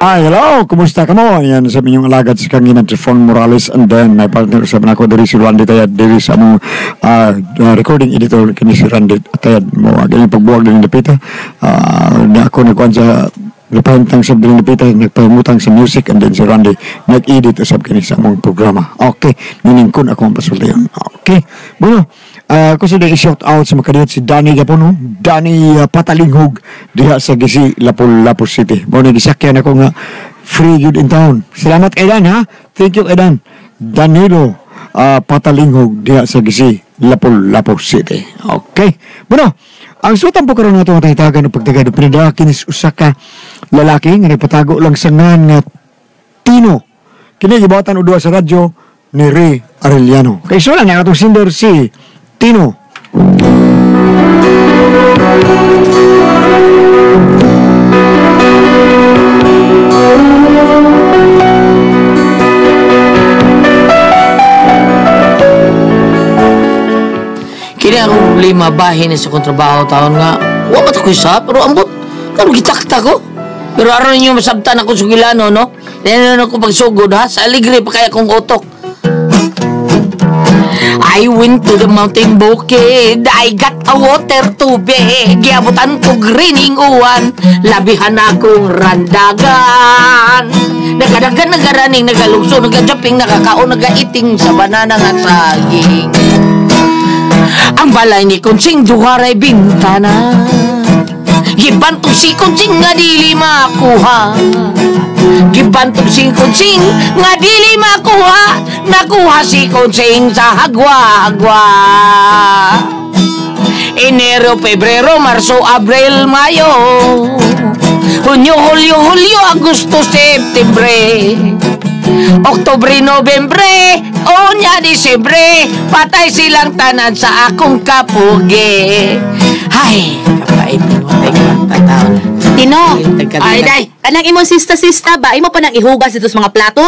Hi, hello! Kumusta ka mo? Yan sa inyong alagad si Kangina Trifon Morales, and then my partner sa ako diri si Randy Tayad, diri sa among recording editor kini si Randy Tayad mo ganyan pagbuwag din dapita. Na ako nagkuan sa nagpahintang sa diri dapita, nagpahimutang sa music, and then si Randy nag-edit usab kini sa among programa. Okay, niningkon ako ang pasultiyon. Okay, bueno, ako sa shout out sa makadiyot si Danny Gapono, Danny Patalinghog diha sa Gisi, Lapu-Lapu City. Mao ni gisakyan ako nga free good in town. Salamat kay Dan ha. Thank you kay Dan. Danilo Patalinghog diha sa Gisi, Lapu-Lapu City. Okay. Bueno, ang sutan po karon nato nga tagtagan og pagtagad pinadala kini usa ka lalaki nga nagpatago lang sa ngan nga Tino. Kini gibuhatan og duha sa radyo ni Ray Arellano. Kay suna na atong singer si Tino. Kini akong problema bahin sa akong trabaho taon nga wa man ta ko isa pero ambot karon gitakta ko. Pero aron ninyo masabtan ako sugilano no. Dili na ko pagsugod ha sa aligre pa kay akong utok. I went to the mountain bukid, I got a water tubig, giabutan ko greening uwan, labihan akong randagan. Nagadagan, nagaraning, nagalugso, nagajumping, nakakaon, nagaiting sa banana nga saging. Ang balay ni Kunsing duharay bintana, gibantog si Kunsing nga dili makuha. Gibantog si Kunsing nga dili makuha, nakuha si Kunsing sa hagwa-hagwa. Enero, Pebrero, Marso, Abril, Mayo, Hunyo, Hulyo, Hulyo, Agosto, Septembre, Oktubre, Nobyembre, unya, Disyembre, patay silang tanan sa akong kapugi. Hay, kapait mo tayo kwarta taon. Tino, ay, day. Kanang imong sista-sista ba, imo pa nang ihugas dito sa mga plato?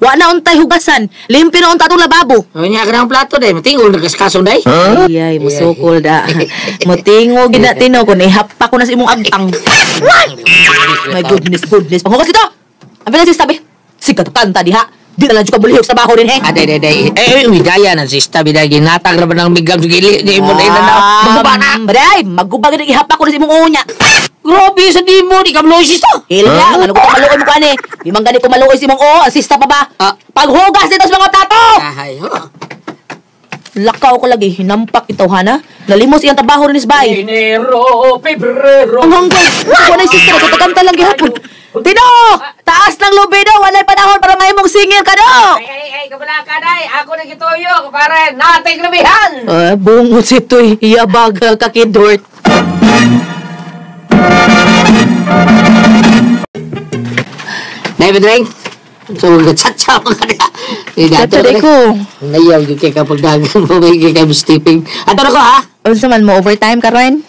Wa na untay hugasan, limpyo na unta atong lababo. Unya ka ng plato, day. Matingog na kaskaso, day. Huh? Ay, musukol da. Mutingog gina, Tino, kung ihapa ko na sa imong agtang. My goodness, goodness. Panghugas dito! Ang pinang sista, be. Sikat kanta diha. Di na lang ka bulihok sa trabaho din, he. Aday, day, day. Eh, widaya ng sista, biday. Ginatag na ba ng migam sa gili? Di mo na ina na. Maguba na! Baday, maguba gina ihapa ko na sa imong unya. Grabe sa di mo, di ka maluoy sista. Hilya, ano ko maluoy mo ka ni? Di man gani ko maluoy si imong o, ang sista pa ba? Paghugas dito sa mga plato! Ahay, ho. Lakaw ko lagi, hinampak itaw, hana. Nalimos iyang trabaho rin isbay. Enero, Pebrero. Ang hanggang, wala yung sista, nagkakanta lang gihapon. Tino! Taas ng lubido, walay panahon para mahimong singil ka do! Ay, ay, ay, kabala ka, day. Ako na gituyo, kapare, nating lubihan! Bungot ito'y iyabag kakidort. Nay, Bedring? So, nagtsatsa pa ka na. Tsatsa ko. Nayaw, yung kay kapag dagan mo, may kay stepping. Ato na ko, ha? Unsa man mo, overtime ka ron?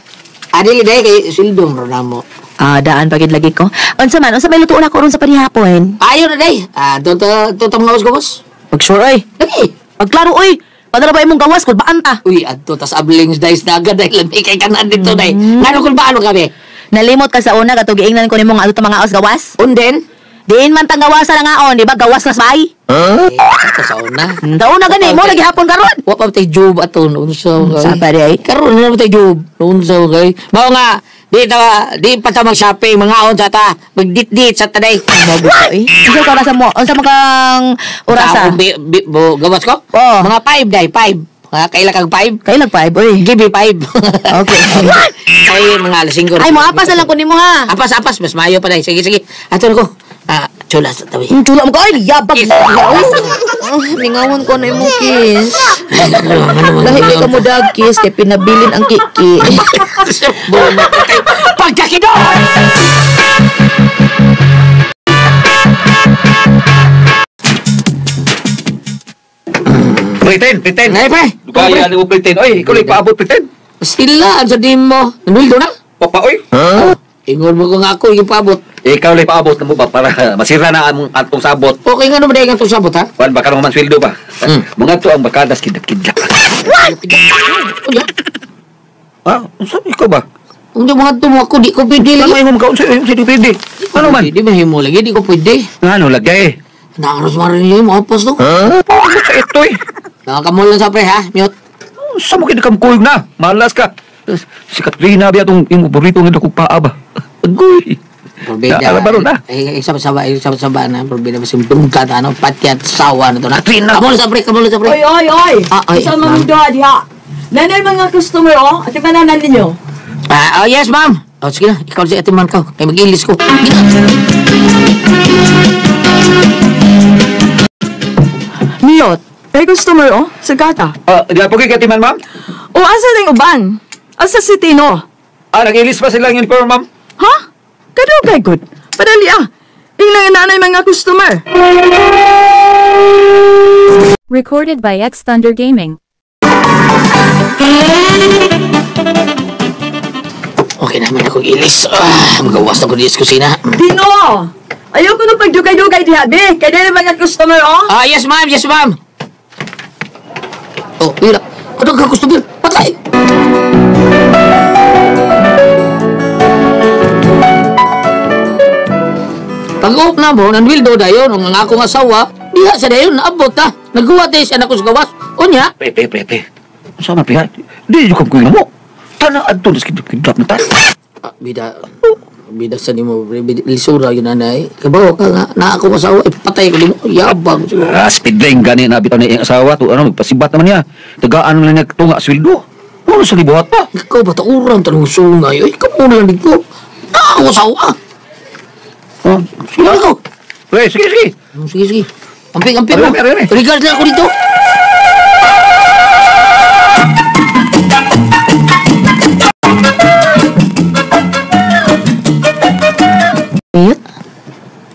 Adili, day, kay sildong ron na mo. Ah, daan pagid lagi ko. Unsa man, unsa may lutuon ako ron sa panihapon? Ayo na, day. Ah, doon ta mga gawas. Pag-sure, oy. Lagi. Pagklaro, oy. Padala ba imong gawas kung baan ta? Uy, adto tas ablings days na agad, day. Lami kay kanan dito, day. Ngano kung baano kami? Nalimot ka sa una, katong giingnan ko nimo nga adto mga gawas gawas? Unden? Diin man tang gawasan ang aon, di ba? Gawas na sabay? Huh? Eh, sa una. Sa una gani, mo lagi hapon karon. Wa pa tay job aton, unsa kay? Sa pa di ay. Karon na tay job, unsa kay? Mao nga, di ta di pa ta mag-shopping, mga aon sa ta, magdit-dit sa taday. Mabuto eh. Unsa ka orasa mo? Unsa man kang orasa? Gawas ko? Oh. Mga 5 day, 5. Ha, kaila kag 5? Kailag 5, oy. Give me 5. Okay. Ay, mga alas 5. Ay, mo apas na lang ko nimo ha. Apas, apas, mas mayo pa day. Sige, sige. Ato na ko. Ah, chula sa tawi. Chula mo ka, ay, yabag. Mingawan ko na imong kiss. Dahil ka mo dag kiss, kay pinabilin ang kiki. Pagkakidor! Pretend, pretend. Ay, pre. Kaya ni mo pretend. Oy, ikaw lang paabot pretend. Sila, ang sa mo. Nanuldo na? Papa, oy. Huh? Ingon mo ko nga ako, yung paabot. Ikaw lang paabot na mo ba para masira na ang atong sabot. Okay nga naman ang atong sabot, ha? Kuan, baka naman sweldo ba? Mga to ang bakadas kidlap-kidlap. What? Ah, unsa ikaw ba? Unsa mga tumo ako di ko pwede lagi. Ano mo kaon sa di pwede? Ano man? Di mahimo lagi di ko pwede. Ngano lagi? Naaros man rin mo apas to. Ha? Sa ito eh. Nakakamol lang sa pre ha, mute. Sa mo kini kamkuyog na. Malas ka. Si Katrina biya tong imo paborito nga dakong paa ba. Agoy. Porbida. Alabaro na. Eh, sama-sama, sama-sama na. Porbida ba simbungka ta, ano? Patyat, sawa na to na. Katrina! Kamol sa pre, kamol sa pre. Oy, oy, oy! Ah, oy, Sa ma'am. mga doha diha. Nanay mga customer, oh. At mananan ninyo. Ah, oh, yes, ma'am. Oh, sige na. Ikaw si Ate Man ka. Kaya mag-ilis ko. Miyot, may customer, oh. Sa gata. Ah, di pa kay Katiman, ma'am? O, asa na yung uban? Asa si Tino? Ah, nag-ilis pa sila ng uniform, ma'am. Ha? Kadugay, good. Padali, ah. Inglang nanay mga customer. Recorded by X Thunder Gaming. Okay naman ako ilis. Ah, magawas na ko dito sa kusina. Tino! Ayaw ko nung pagdugay-dugay diha, be. Kaya na mga customer, oh. Ah, yes, ma'am. Yes, ma'am. Oh, yun na. Ano ka customer? Patay! Pag-off na mo, nanwildo dayon, ang akong asawa, diha sa dayon, naabot ta. Nagguwa tayo siya na ko sa gawas. Unya, Pre, pre, pre, pre. Sa man, pre, ha? Di yung kamkuyog na mo. Tana, adto, nas kidlap na ta. Ah, bida, bida sa nimo, pre, bida, lisura yun anay. Kabaw ka nga, na akong asawa, ipatay ko nimo, yabang siguro. Ah, speedling, gani na bitaw na iyang asawa. To, ano, magpasibat naman niya. Tagaan na niya tunga sweldo. Ano sa libuhat pa? Ikaw ba, taurang tanong sungay, ay, ikaw muna lang dito. Na akong asawa. Oh, Sige ako. Pre, sige, sige. Sige, sige. Amping, amping mo. Are, are, are. Regard lang ako dito. Miyot?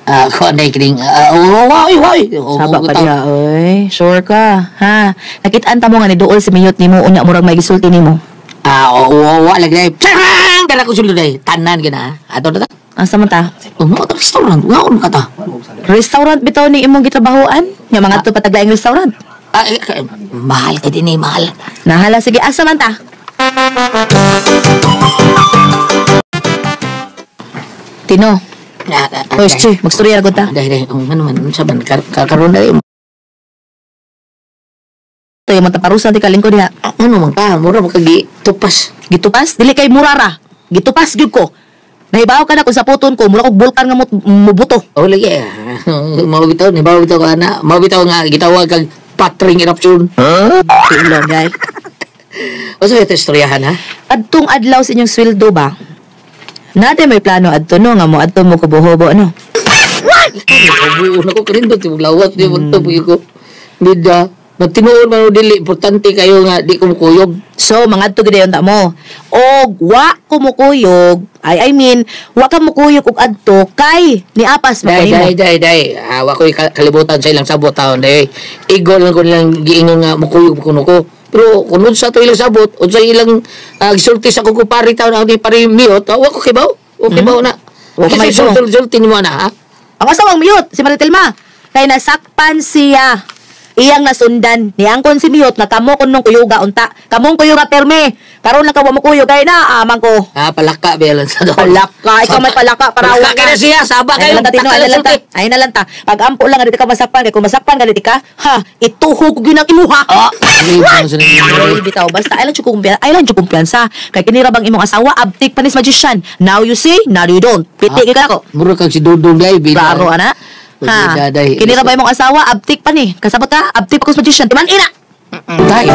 Ah, ko na kining oh, why, why? Saba pa diha, oy. Sure ka, ha? Nakitaan ta mo nga ni duol si Miyot nimo unya murag may gisulti nimo. Ah, oo, wa lagi day. Charang! Dala ko sulod day. Tanan gina. Ato na ta. Asa man ta? Oh, mo restaurant. Ngaon ka ta. Restaurant bitaw ni imong gitrabahoan? Nga mga to pataglaing restaurant. Ah, eh, mahal ka din eh, mahal. Nahala sige, asa man ta? Tino, Ah, ah, ah, oy, che, magstorya ra gud ta. Dahil, dahil, ano man, sa man, karoon na To yung taparusan ti kalingko diha. Ano man ka, mura mo kagi tupas. Gitupas dili kay murara. Gitupas gyud ko. Nahibaw ka na kung sa puton ko, mura kog bulkan nga mubuto. Oh, lagi eh. Mau bitaw, ni bitaw ka na. Mau bitaw nga, gitawag kag patring eruption. Huh? Guy. O sa ito istoryahan, ha? Adtong adlaw sa inyong sweldo ba? Nade may plano adto no nga mo adto mo kubohobo no. Buo na ko kanindot, yung lawas, di mo ito, ko. Bida, matinuon man o dili, importante kayo nga, di ko mukuyog. So mangadto gid ta mo. Og wa ko mukuyog, ay I mean, wa ka mukuyog og adto kay niapas mo Day, kanimo. day, day, day. Wa ko'y kalibutan sa ilang sabot taon, day. Igol lang ko nilang giingon nga mukuyog kuno ko. Pero kung unsa to ilang sabot, unsa ilang gisulti sa kong kupari taon ako ni pari miyot, wa ko kibaw. Wa kibaw na. Wa ka Kasi may sulti nimo na, ha? Ang asawang miyot si Maritelma kay nasakpan siya. Iyang nasundan niangkon si Miyot nga kamo kun nung kuyuga unta. Kamong kuyuga perme. Karon lang ka wa mo kuyog kay na amang ko. Ah, palaka ba sa doon. Palaka, ikaw may palaka para Palaka ka na siya, saba Ay kayo. na lang ta, Tino, ay na lang ta. Ay na lang ta. Pag ampo lang dito ka masakpan kay kung masakpan ka dito ka, ha, ituhog gyud ang imuha. Ah, Ay, bitaw basta ay lang jud kumpiyansa, ay lang jud kumpiyansa. Kay kini ra bang imong asawa abtik panis magician. Now you see, now you don't. Piti gyud ka ako. Mura kag si Dudong day, bida. Klaro ana. Ha. Bida, day. Kini ra ba imong asawa abtik pa ni? Kasabot ka, abtik pa kus magician. Timan ina. Day.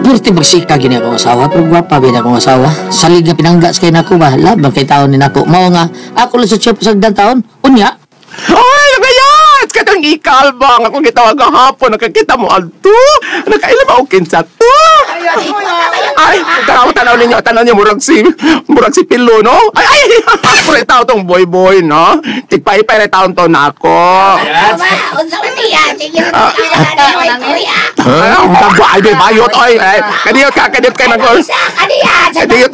Purti magsika gini akong asawa, pero gwapa ba akong asawa. Salig nga pinangga sa kay nako ba, labang kay taon ni nako. Mao nga, ako lang sa chef sa taon, unya. Ay, nagayat! Katang ikalbang akong gitawag hapon, nakakita mo adto. Nakaila ba og kinsa to? Ay, tanaw ninyo, tanaw niyo murag si Pilo, no? Ay, ay, pure tao tong boy boy, no? Tigpay-pay ra taon to nako. Unsa man niya? Sige, Ang ay be bayot oy. Kadiyot ka, kadiyot kay mag-order. Kadiyot.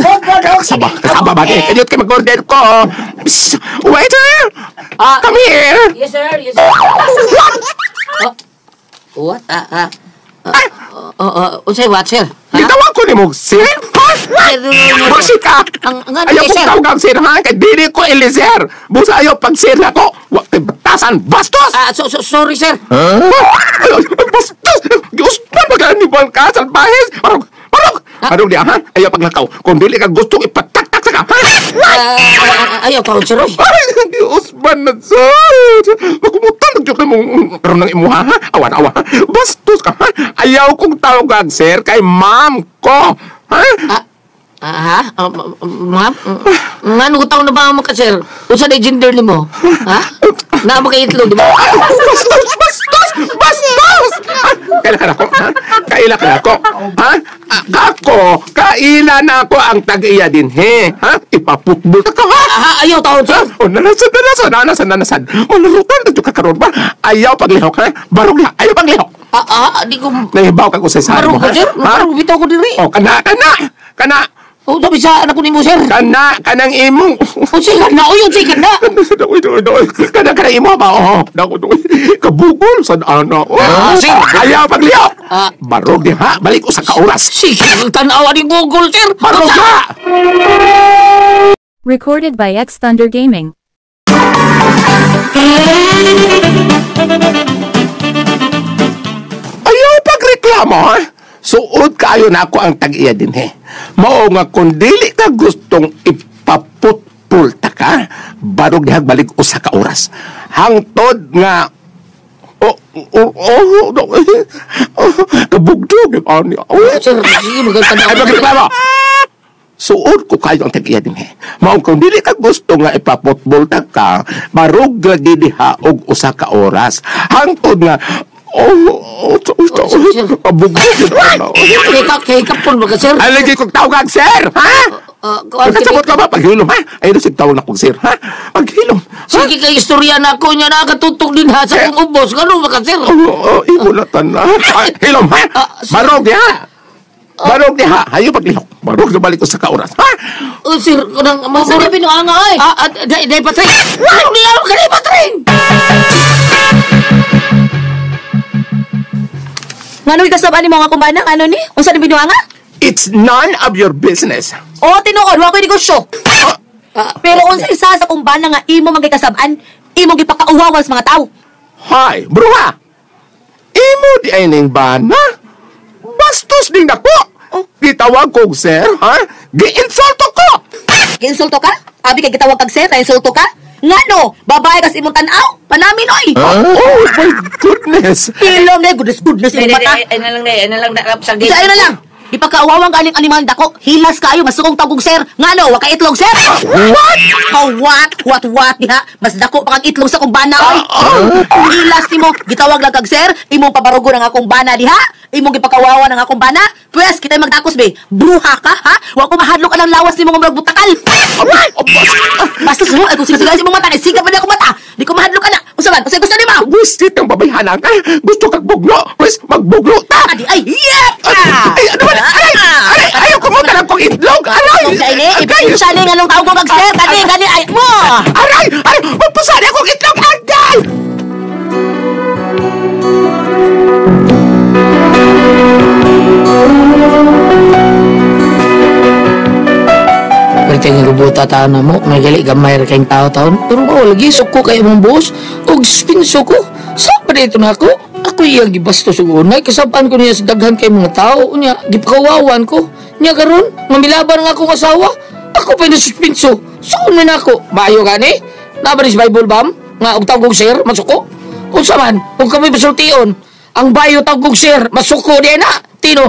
Kasaba, kasaba ba? Kadiyot kay mag-order ko. Waiter! Come here. Yes sir, yes sir. What? What? Unsay what sir? Gitawag ko nimo sir? Bullshit ka! Ayaw kong tawag sir ha? Kay dili ko Eliezer. Busa ayaw pag sir na ko. Wa kay batasan. Bastos! Sorry sir. Bastos! Giuspan ba ka ni ka salbahes? Parang, parang! Parang diya ha? Ayaw paglakaw. Kung dili ka gustong ipataktak sa ka. Ayaw tawag sir. Ay, giuspan na sir. Magumutan na dyan mong karoon ng imuha ha? Awan, awa. Bastos ka ha? Ayaw kong tawag sir kay ma'am ko. Ha? Ha? Ma'am? Nga, nung taon na ba mo ka, sir? Unsa na gender ni mo? Ha? Naa mo kay itlog, di ba? Bastos! Bastos! Bastos! Kaila ka na ako, ha? Kaila ka na ako, ha? Ako, kaila na ako ang tag-iya din, he? Ha? Ipaputbol ka ka, ha? Ayaw taon, sir! O, nanasan, nanasan, nanasan, nanasan. Malarutan na ka karoon ba? Ayaw paglihok, ha? Barog liha, ayaw paglihok. Di ko... Nahibaw ka ko sa saan mo, ha? Barog, bitaw ko diri. O, kana, kana! Kana! O, sabi sa anak ko ni mo, sir. Kana, kanang imong. O, sige na. O, yun, sige na. Kana, kanang imo ba? Oo. Kabugol sa anak. Sige. Ayaw paglihok. Barog di ha. Balik ko sa kaoras. Sige, tanawa ni Google, sir. Barog ka! Recorded by X Thunder Gaming. Ayaw pagreklamo, ha? Suod kayo na ako ang tag-iya din, he. Mao nga kung dili ka gustong ipaputpulta ka, barog dihag balik usa ka oras. Hangtod nga kabugdog ani. Sir, sige maganda. Ay magreklamo. Suod ko kayo ang tag-iya din, he. Mao kung dili ka gusto nga ipaputpulta ka, barog lagi diha og usa ka oras. Hangtod nga kabugdog. Kay kapon ba ka, sir? Ay, lagi kong tawag, sir! Ha? Nagkasabot ka ba? Paghilom, ha? Ay, nasig tawag na kong sir, ha? Paghilom. Sige, kay istorya na ako niya nakatutok din ha sa kong ubos. Ganun ba ka, sir? Oo, imulatan na. Hilom, ha? Barog niya, ha? Barog niya, ha? Hayo paglihok. Barog na balik ko sa kauras, ha? Sir, kunang... Masa na binuanga, ay? Day patring! Ano niya ka, day patring? Ngano ikasab ani mo nga kumbana? Ano ni? Unsa ni binuanga? It's none of your business. Oo, tinuod, wa ko'y negosyo. Pero unsa isa sa kumbana nga imo man gikasab-an, imo gipakauwawan sa mga tao. Hay, bruha. Imo di ay ning bana. Bastos ding nako. Oh. Gitawag kog sir, ha? Giinsulto ko. Giinsulto ka? Abi kay gitawag kag sir, insulto ka? Ngano? Babae kas imong tan-aw? Panamin oy. Oh my goodness. Hilom na goodness goodness imong mata. Ay na lang na lang sa Sa na lang. Ipakauwawan ka aning animal dako. Hilas kayo masukong tawgog sir. Ngano wa ka itlog sir? What? Oh, what? What diha? Mas dako pa kang itlog sa kong bana oy. Hilas nimo gitawag lang kag sir, imong pabarugo ang akong bana diha. Imong gipakawawa ng akong bana. Pwes kitay magdakos be. Bruha ka ha? Wa ko mahadlok anang lawas nimo nga murag butakal. Bastos mo ay kung sigasigaw sa imong mata kay siga pa na akong mata. Di ko mahadlok ana. Unsa man? Unsay gusto nimo? Wisit ang babayhana ka. Gusto kag bugno. Pwes magbugno ta. Adi ay yep. Ay, ano ba? Aray! Aray! Ayaw kumuta lang kong itlog! Aray! Aray! Ipinsa ni nga nung tawag ko kag sir. Gani, gani, ay mo! Aray! Aray! Magpasali akong itlog! Agay! Perti nga gubuta taon na mo, may gali gamay ra kayong tao taon. Pero oh, lagi suko kayo mong boss, og spinso ko. Sa pa dito na ako? Ako iyang gibastos og unay, kasabaan ko niya sa daghan kay mga tao. Unya, gipakawawan ko. Nya karon, mamilaban nga akong asawa. Ako pa nasuspinso. Saan man ako? Maayo gani? Nabaris Bible bam? Nga og tawag og sir, masuko? Unsa man, kung kami pasultion, ang bayo tawag og sir, masuko di na. Tino.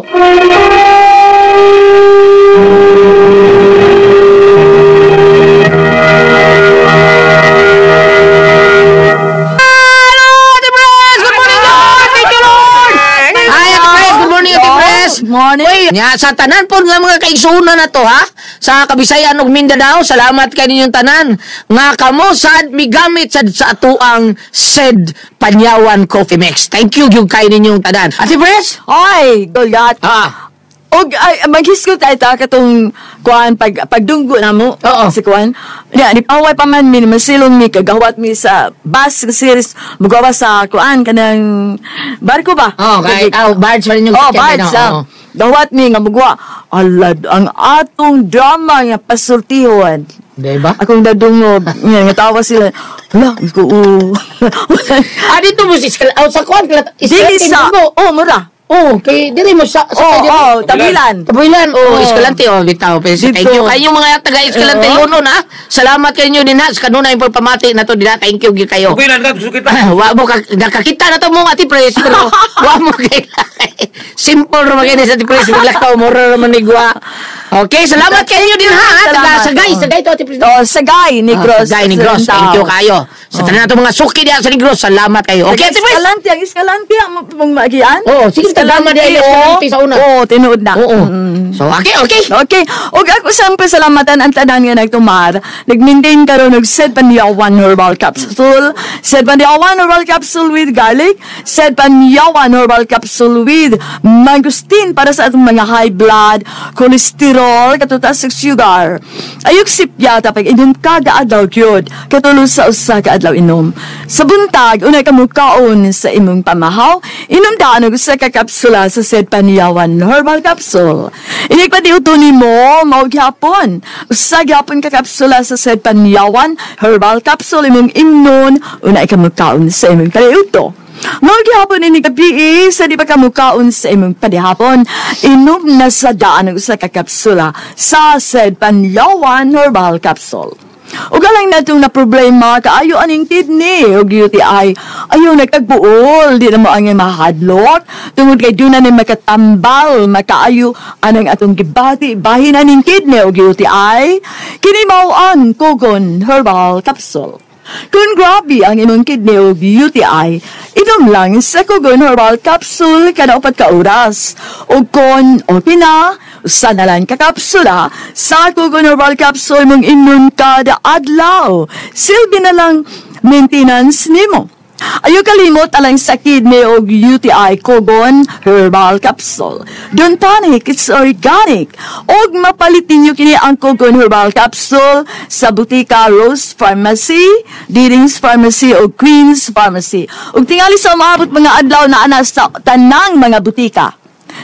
Good morning. Uy, nya sa tanan po nga mga kaigsuonan na to ha. Sa Kabisayan ug Mindanao, salamat kay ninyong tanan nga kamo sad migamit sad sa atuang Sed Panyawan Coffee Mix. Thank you gyud kay ninyong tanan. Ate Pres? Oy, Goliath. Ah. Og ay, maghisgot ay ta katong kuan pagdunggo namo si kuan. Nya ni paway pa man mi masilong mi kagawat mi sa bus series mugawa sa kuan kanang barko ba? Oh, kay barge pa rin yung Oh, sakyan, barge. ano, oo. Dawat mi nga mugwa. Alad ang atong drama nga pasultihon. Di ba? Akong dadungog. Nga nga tawa sila. Hala, ko. Ah, dito mo si sa kuan Dili sa oh, mura. Oh, kay diri mo sa Oh, Tabilan. Tabilan. Oh, Oh. Escalante oh, bitaw. Pero Dito. thank you kayo mga taga Escalante Oo. Luno na. Salamat kayo din ha sa kanunay pagpamati na to din ha. Thank you gyud kayo. Tabilan ka, sukit Wa mo ka, nakakita na to mo Ate Pres pero wa mo kay simple ra man sa Ate Pres maglakaw mo ra man igwa. Okay, salamat kayo din ha. Taga Salamat. Sagay, Sagay to Ate Pres. Oh, Sagay Negros. Ah, Sagay Negros. Thank you kayo. Sa tanan nato mga suki diha sa Negros, salamat kayo. Okay, Ate Pres. Escalante, ang Escalante ang mong magian. Oo, sige, tagama di ay Escalante sa una. Oo, tinuod na. Oo. So, okay, okay. Okay. Og ako sa pasalamatan ang tanan nga nagtumar. Nag-maintain karon og Sed Panyawan Herbal Capsule, Sed Panyawan Herbal Capsule with garlic, Sed Panyawan Herbal Capsule with mangosteen para sa atong mga high blood, cholesterol, katutas sa sugar. Ayok sipyata pag inom kada adlaw gyud, katulo sa usa ka adlaw inom. Sa buntag, unay ka mukaon sa imong pamahaw, inom daan og usa ka kapsula sa Sed Panyawan Herbal Capsule. Inig pa di uto nimo, mao gyapon. Usa gyapon ka kapsula sa Sed Panyawan Herbal Capsule imong imnon, unay ka mukaon sa imong paniuto. Mao gyapon ini gabi sa di pa ka mukaon sa imong panihapon, inom na sa daan og usa ka kapsula sa Sed Panyawan Herbal Capsule. Ug alang natong na problema kaayo aning kidney ug UTI ayo nagtagbuol di na mo ang mahadlok tungod kay duna ni makatambal makaayo anang atong gibati bahin aning kidney ug UTI kini mao ang Kogon Herbal Capsule. Kung grabe ang imong kidney ug UTI, inom lang sa Kogon Herbal Capsule kada 4 ka oras. O kung okay na, usa na lang ka kapsula sa Kogon Herbal Capsule mong inom kada adlaw. Silbi na lang maintenance nimo. Ayaw kalimot alang sa kidney og UTI Kogon Herbal Capsule. Don't panic, it's organic. Og mapalit ninyo kini ang Kogon Herbal Capsule sa Butika Rose Pharmacy, Didings Pharmacy o Queen's Pharmacy. Ug tingali sa umaabot mga adlaw na ana sa tanang mga butika.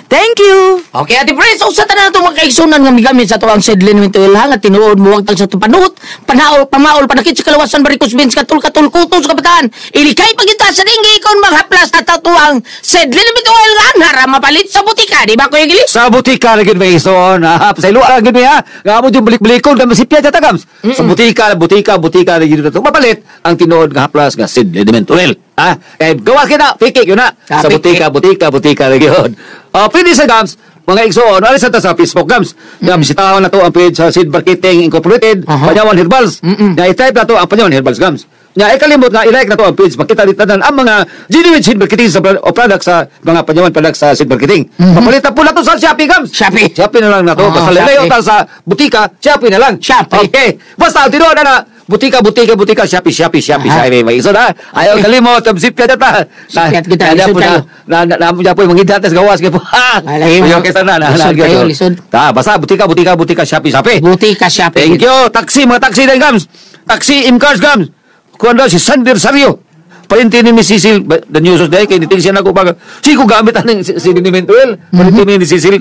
Thank you! Okay, Ate Pres, usa tanan nato mga kaigsunan nga migamit sa tuang Sed Liniment Oil ha, nga tinuod mo wagtang sa panuot, panaol, pamaol, panakit sa kalawasan, varicose veins, katul, katul, kuto sa kabataan. Ilikay pagita sa dinggi kon maghaplas na tatuang Sed Liniment Oil nga anhara mapalit sa butika, di ba Kuya Gili? Sa butika na gid may ison, ha. Pasaylo ra gid may ha. Nga mo yung balik-balikon kay masipya ta tagams. Sa butika, butika, butika na gid to. Mapalit ang tinuod nga haplas nga Sed Liniment Oil. Ha? Eh gawa kita, pikik yun na. Sa butika, butika, butika na gyud. Pwede sa gams, mga igsoon, alis ta sa Facebook gams. Nga bisitahon na to ang page sa Seed Marketing Incorporated, Panyawan Herbals. Nga i-type na to ang Panyawan Herbals gams. Nga ikalimot nga i-like na to ang page, makita dito tanan ang mga genuine Seed Marketing sa o product sa mga Panyawan products sa Seed Marketing. Papalit na po na to sa Shopee gams. Shopee. Shopee na lang na to. Basta layo ta sa butika, Shopee na lang. Shopee. Okay. Basta tinuod na na butika, butika, butika, Shopee, Shopee, Shopee, Shopee. May igsoon ha. Ayaw kalimot, sipyat ta. Sipyat kita, lisod tayo. Na po mangidates gawas kay po. Ayaw kay sana na. Lisod kayo, lisod. Ta, basta butika, butika, butika, Shopee, Shopee. Butika, Shopee. Thank you. Taxi, mga taxi din gams. Taxi, Imcars gams. Kuan daw si Sander Sario. Parinti ni Miss Cecil, the news of day, kay niting siya na ko baga. Sigo gamit aning si Liniment Oil. Parinti ni Cecil.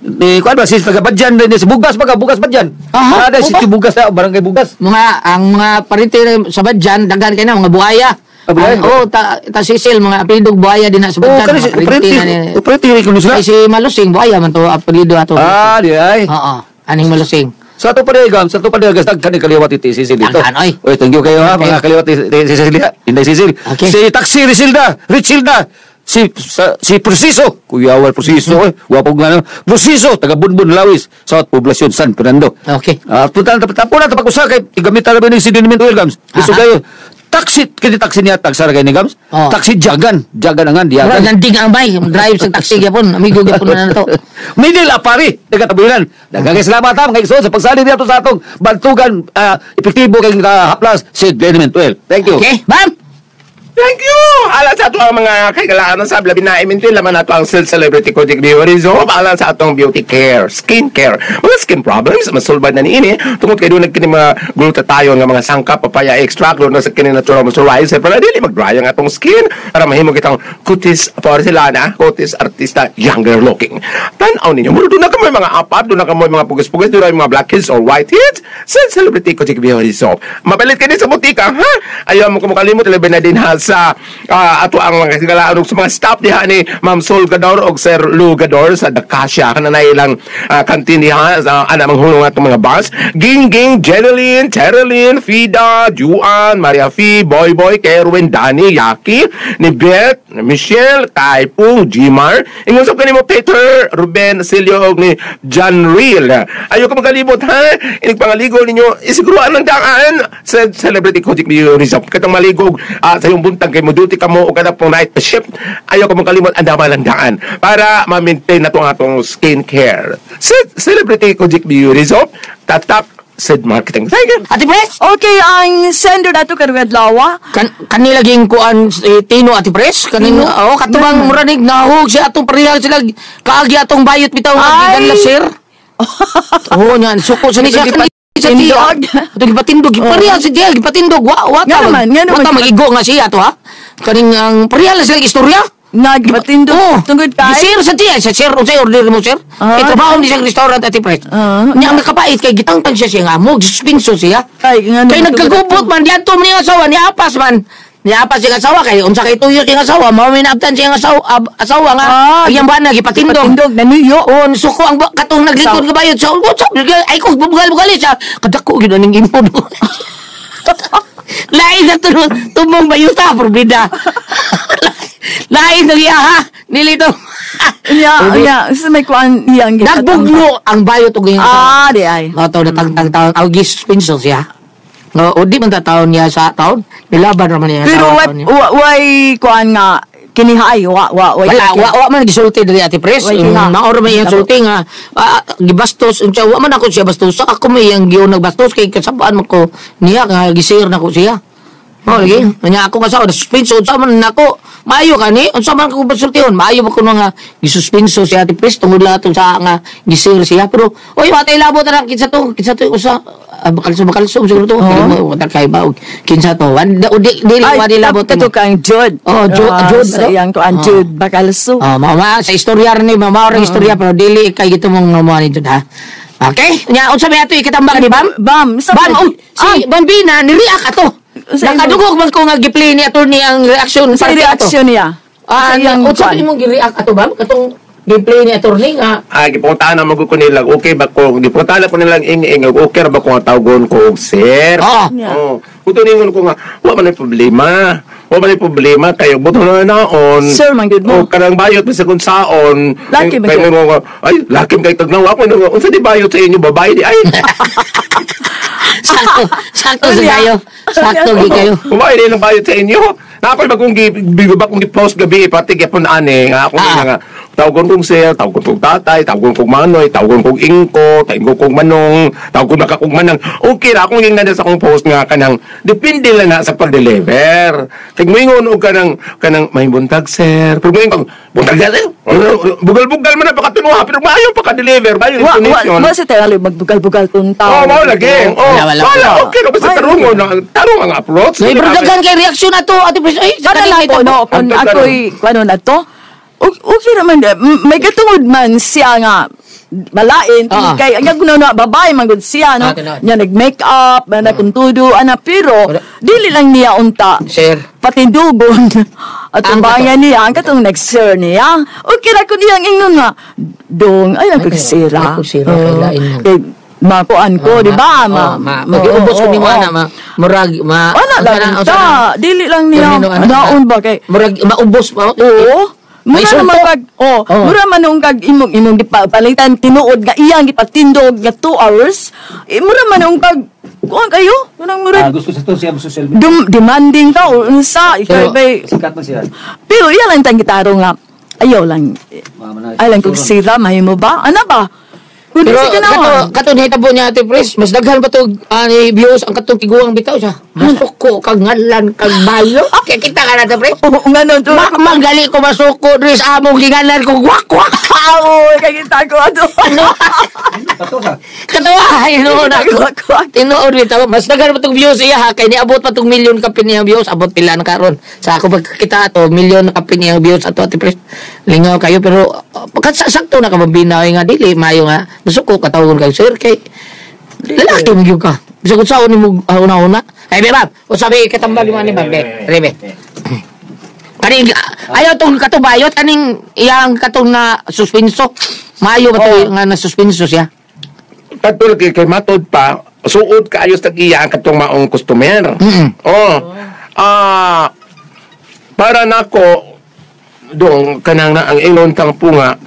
Ni kuan ba si taga Badyan din si Bugas baga Bugas Badyan. Aha, Ada si Bugas na barangay Bugas. Mga ang mga parinti sa Badyan daghan kay na mga buhaya. Buhaya? Oo, ta Cecil mga apelyido buhaya din na sa Badyan. Oh, kani si parinti kuno sila. Ay, si Malusing buhaya man to apelyido ato. Ah, di ay. Oo, aning Malusing. Sa ato pa gam, sa ato pa rin, daghan ni kaliwat iti Cecil dito. Daghan, oy. Oy, thank you kayo ha, mga kaliwat ti Cecil diha. Inday Cecil. Okay. Si Taxi Richilda, Richilda. Si Preciso, Kuya Awal Preciso, oy, wapo nga no. Preciso, taga Bunbun Lawis, South Poblacion San Fernando. Okay. Punta na tapo na tapag usa kay gamitan na ni si Liniment Oil gams. Gusto kayo. Taxi kini taxi niya tag sara kay ni Gams. Oh. Taxi jagan, jagan angan Murag diagan. nanding ang bay, drive sa taxi gyapon, amigo gyapon na nato. Minil Apari, taga Tabunan. Daghang salamat ha, mga igsoon sa pagsali niya sa atong bantugan epektibo kay haplas Sid Benjamin 12. Thank you. Okay, bam. Thank you! Alang sa ato ang mga kaigalaan sa labi na imintin laman nato ang Celebrity Kojic Beauty Soap alang sa atong beauty care, skin care. Mga skin problems, masulbad na niini tungod kay doon nagkini mga glutathione nga mga sangkap, papaya extract, doon na sa kini natural moisturizer para dili mag-dry ang atong skin para mahimo kitang kutis porcelana, kutis artista, younger looking. Tan-aw ninyo, muro doon na kamoy mga apap, doon na kamoy mga pugis-pugis, doon na mga blackheads or whiteheads sa Celebrity Kojic Beauty Soap. Mapalit kini sa butika, ha? Ayaw mo kumukalimot, labi na din ha sa ato ang mga kagalaan sa mga staff diha ni Ma'am Sol Gador og Sir Lou Gador sa Dakasya kananay ilang kantin diha sa ana manghulong atong mga bus. Ging Ging, Jeneline, Tereline, Fida, Juan, Maria Fi, Boy Boy, Kerwin, Danny, Yaki, ni Beth, ni Michelle, Kai Pung, Gmar, ingon sa kanimo Peter, Ruben, Silio og ni John Real. Ayo ka magalibot ha. Inig pangaligo ninyo isiguruan ng daan sa Celebrity Kojic Beauty Soap. Katong maligo sa iyong buntag kay mo duty ka mo o kada pong night shift. Ayaw ka makalimot ang dama lang daan para ma-maintain na itong atong skincare. Sa Celebrity Kojic Beauty Soap, tatak Sid Marketing. Thank you. Ate Pres? Okay, ang sender nato karong adlaw. Kanila ging kuan Tino Ate Pres kaning oh katubang muranig nahug siya atong pareha sila kaagi atong bayot bitaw nga Ay. gigan la sir. Oo nya suko sa ni siya kani sa tiya. Gipatindog. Ato gipatindog gipareha si Diel gipatindog wa wa Nga ta naman, nga naman. wa ta magigo nga siya to ha. Kaning ang pareha lang sila istorya. Nagpatindog Oh, tungod kay sir sa tiya, sa sir, unsay order mo sir? Ah. Kay trabaho ni sa restaurant Ate Pres. Ah. Nya ang nakapait kay gitangtang siya siya nga mo, suspenso siya. Kay nga Kay naman nagkagubot man diadto man niyang asawa, niapas man. Niapas siyang asawa kay unsa kay tuyo siyang asawa, mao may naabtan siyang asawa, asawa nga Ah, ang iyang bana gipatindog. Patindog nanuyo. Oh, suko ang katong naglingkod nga bayot sa ay ko bugal-bugal siya. Kadako gyud aning imo. Lain na tumong bayuta probida. Lain na iya ha. Nilito. Nya, nya, sa may kuan iyang Nagbugno ang bayot og iyang asawa. Ah, di ay. Mga taon na tangtang taon, aw gisuspenso siya. O di man ta taon niya sa taon, nilaban raman niya Pero sa wa taon niya. way kuan nga kinihaay wa wa way Wala, wa man gisulti diri Ate Pres. Way kiha. Maoro man iyang sulti nga gibastos unsa wa man ako siya bastos. Ako may iyang giyon nagbastos kay kasabaan man ko niya nga gisir na ko siya. Oh, lagi. Nya ako nga sa suspenso unsa man nako. Maayo kani, unsa man ko basultihon, maayo ba ko nga gisuspenso si Ate Pres tungod lang atong sa nga gisir siya. Pero oy, watay labo ta kinsa to usa bakalso bakalso siguro to. Oh. Wala kay ba og kinsa to. Wan di dili Ay, wa di labot kato kang Jude. Oh, Jude, Sa ano? iyang kuan Ah. Jude Bacalso. Oh, mama, sa istorya rin ni mama rin istorya pero dili kay gito mong mga ni Jud ha. Okay? Nya unsa may ato ikatambak ni Bam? Bam, sa Bam, oh, si Bambina ni-react ato. Sa Nakadugog man ko nga gi-play ni attorney ang reaction sa parte ato. reaksyon niya. Ah, Sa iyang unsa kuan. imong gi-react ato Bam? Katong gi-play ni attorney nga Ay, gipuntahan na ko nilang, okay ba ko, gipuntahan ko nilang ing-ing, okay ra ba ko ang tawgon ko, sir? Oo. Yeah. Oo. Kuto ningon ko nga, wa man ay problema. Wa man ay problema kayo buto na naon. Sir, man gud mo. O kanang bayot bisag kung saon. Laki man Kay gud. mo nga, ay, laki man kay tagnaw ako nga, unsa di bayot sa inyo babae di ay. sakto, sakto sa Unya. kayo. Sakto gi kayo. Babae di ng bayot sa inyo. Na ako'y bagong gi bagong gi-post gabi pati gyapon ani nga ako Ah. nga tawgon kong sir, tawgon kong tatay, tawgon kong manoy, tawgon kong ingko, tawgon kong manong, tawgon na ka kong manang. Okay ra akong ingnan sa akong post nga kanang depende lang na sa pag-deliver. Kay moingon og kanang kanang may buntag sir. Pero moingon buntag sir. Bugal-bugal man na baka tinuha pero maayo pa ka-deliver, maayo Wa wa intonation. wa sa Tagalog magbugal-bugal tong tao. Oh, mao lagi. Oh, Wala, wala. wala. Okay, ra basta Ay, tarungon na tarong ang approach. Nay, pero daghan kay reaksyon ato Ate Pres. Ay, Kada na ko no kung Ang tagal. ako'y kuano na to. Okay naman may katungod man siya nga balain tungod Ah. kay ang guna na babae man gud siya no Ah, tinuod. nya nag make up man kuntudo ana pero Wala. dili lang niya unta Sir. patindugon at Ang tubangan niya ang katong nag-sir niya okay ra ko niyang ingnon nga dong ay lang Ay, sira ay, kung sira, kay lain mo. kay makuan ko di ba Oh, ma, magiubos ko oo, ni mo oo. ana ma murag ma Ana unsa lang na, unsa ta na? dili lang niya Termino, ano, naon ba kay Murag maubos pa. Oo. Mura May naman suntok. kag oh, Oh. mura man nung kag imong imong gipalitan tinuod nga iyang gipatindog nga 2 hours. Eh, mura man nung kag kuan kayo, murang mura Gusto sa to siya social media. Demanding ka o unsa ikaw Pero- bay Sikat man siya. pero iya lang tang gitaro nga ayaw lang ay lang kung sira mahimo ba ano ba kung Pero di sa kato ganahan kato nahitabo niya Ate Pres, mas daghan pa to ani views ang katong tiguang bitaw siya. Masuko kag ngalan kag bayo. Kaya kita ka na Ate Pres. Oo nga nun to Magali ko masuko diri sa among gingalan ko wak wak. Aoy, kay kita ko ato. Ano? Kato sa. Katawa ay noon ako. Wak, wak. Tinuod bitaw, mas daghan pa tong views iya ha kay niabot pa tong milyon kapin niyang views, abot pila na karon. Sa ako pagkakita ato milyon na kapin niyang views ato Ate Pres. Lingaw kayo pero sakto na ka mabinaw nga dili maayo nga masuko katawgon kay sir kay lalaki mo gyud ka. Bisag unsaon nimo una-una. Ay be ma'am, usabi katambal mo ani ma'am be. Rebe. Kaning ayaw tong katubayot kaning iyang katong na suspenso. Maayo ba to nga na suspenso siya? Katulad kay matod pa, suod kaayo sa iya ang katong maong customer. Oh. Para nako dong kanang na ang ingon kang punga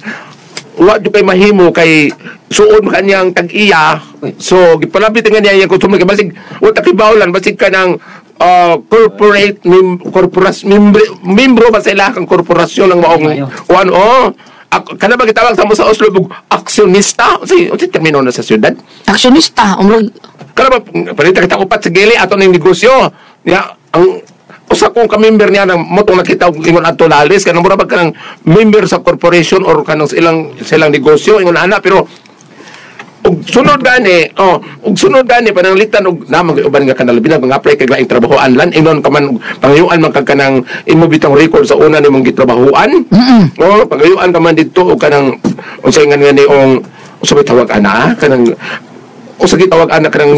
wa jud kay mahimo kay suod man kanyang tag-iya. So gipalapit nga niya iyang customer kay basig wa ta kibawlan basig kanang corporate membro ba sila kang korporasyon ng maong kuan oh. Kana ba gitawag sa mo sa Oslo og aksyonista? Unsay termino na sa syudad? Aksyonista, umrag Kana ba palita kita upat sa gili ato ning negosyo. Ya ang usa kong ka-member niya nang motong nakita og ingon adto lalis kanang mura ba kanang member sa corporation or kanang silang negosyo ingon ana pero og sunod gani oh og sunod gani pananglitan og namang uban nga kanang labi na mga apply kag laing trabahoan lan ingon ka man pangayuan man kag kanang imo bitang record sa una nimong gitrabahoan. Oh pangayuan ka man didto og kanang unsay nga ni ong usa may tawag ana kanang usa gitawag ana kanang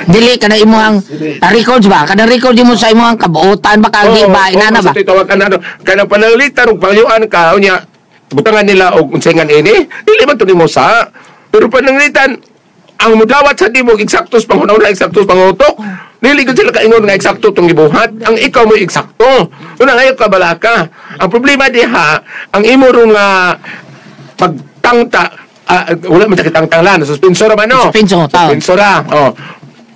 dili kana imo ang records ba? Kana record mo sa imo ang kabuotan ba kag di ba inana ba? Sa tawag ana no kanang pananglitan og pangayuan ka unya butangan nila og unsay nga ini dili man to nimo sa pero pananglitan ang mudawat sa dimo eksaktos panghuna-huna eksaktos pangutok dili gud sila kaingon nga eksakto tong gibuhat ang ikaw mo eksakto una ngayon ka balaka ang problema diha ang imo ro nga pagtangta wala man ta kitangtang lan suspensor man no Suspenso, tao. suspensora oh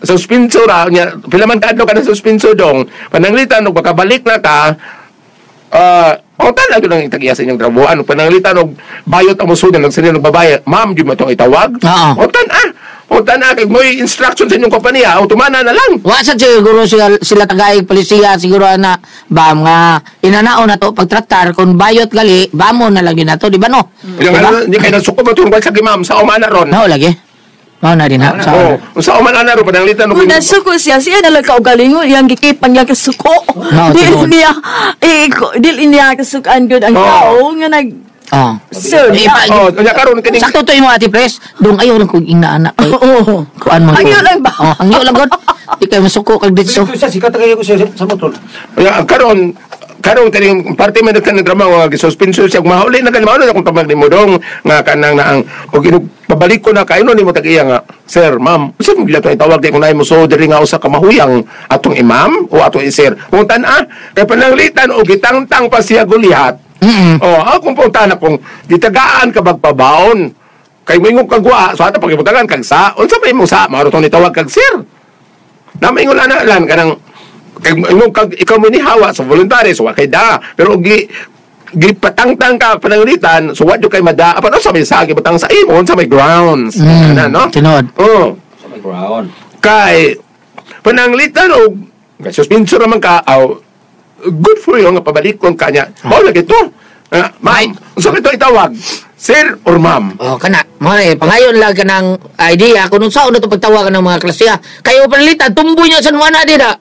suspensora nya pila man kaadlaw ka na suspenso dong pananglitan og makabalik na ka o talaga lang itag-iya sa inyong trabuhan. Pananglitan og bayot ang musudan nagsinil og babae, ma'am, di mo itong itawag? Oo. O tan kay mo'y instruction sa inyong kompanya, o tumana na lang. Wa sa siguro sila tagay polisiya siguro na bam nga inanaon na to pagtratar kung bayot gali bamo na lang yun na to di ba no? Yung Di ba? ano, hindi kayo nasuko ba itong sa ma'am, sa umana ron. No lagi. Mao na din ha. Sa Oo, sa umana na ron, pananglitan og Kung nasuko siya, siya na lang kaugalingon, iyang gikipang niya kasuko. No, Dili tinuod. niya, eh, dili niya kasukaan gud ang Oo. tao nga nag, Oh. sir, Eh, niya. Oh, unya karon kining Sakto to imo Ate Pres, dong ayaw lang kong ingna anak kay. Oo. Kuan man ko. Hangyo lang ba? Oh, hangyo lang gud. Di kayo masuko kag ditso. Siya sikat kayo ko siya sa motor. Unya karon karon kaning parte man kanang drama nga gisuspenso siya mahuli na kan mauna akong pamag nimo dong nga kanang naang og inog pabalik ko na kayo nimo tag-iya nga sir ma'am usa mo gila to itawag kay kung naay mo so diri nga usa ka mahuyang atong imam o atong isir kung tan-a kay pananglitan og gitangtang pa siya gulihat. Oh akong punta na kung gitagaan ka bagpabaon kay moingon kag wa so ato pagibutangan kag sa unsa may imong sa mao tong nitawag kag sir na maingon ana lan kanang kay imong kag ikaw mo ni hawa sa voluntary so wa kay da pero og gipatangtang ka pananglitan so wa jud kay mada apan unsa may sa gibutang sa imo unsa may grounds ana no Tinuod. oh Sa may ground. kay pananglitan og suspenso naman ka aw good for you nga pabalikon ka niya mao lagi to. Ma'am unsa may to itawag sir or ma'am? Oh, kana. Mo eh, pangayon lang ka ng idea kung unsaon na to pagtawagan ng mga klasiya. Kayo pananglitan tumboy niya sa nuana di na.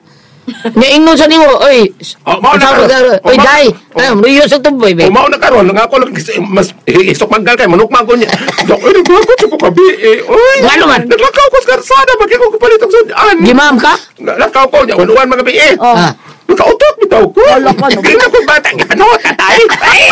Nya ingon sa nimo, oy. Oh, mao na unsaon karon. ka- Oh, Oy, mao- dai. oh. Ay, muyo sa tumboy be. O mao na karon nga ako lang mas isok manggal kay manukma ko niya. Dok, oy nagkuha ko kabi eh. Oy. Ngano man? Naglakaw ko sa karsada bakit ko kapalit og sudan. Gimam ka? Lakaw ko niya unuan mga bi eh. Oh. Ah. Nakautot bitaw ko. Wala ka, no? Kaya ko bata nga ano tatay. Ay!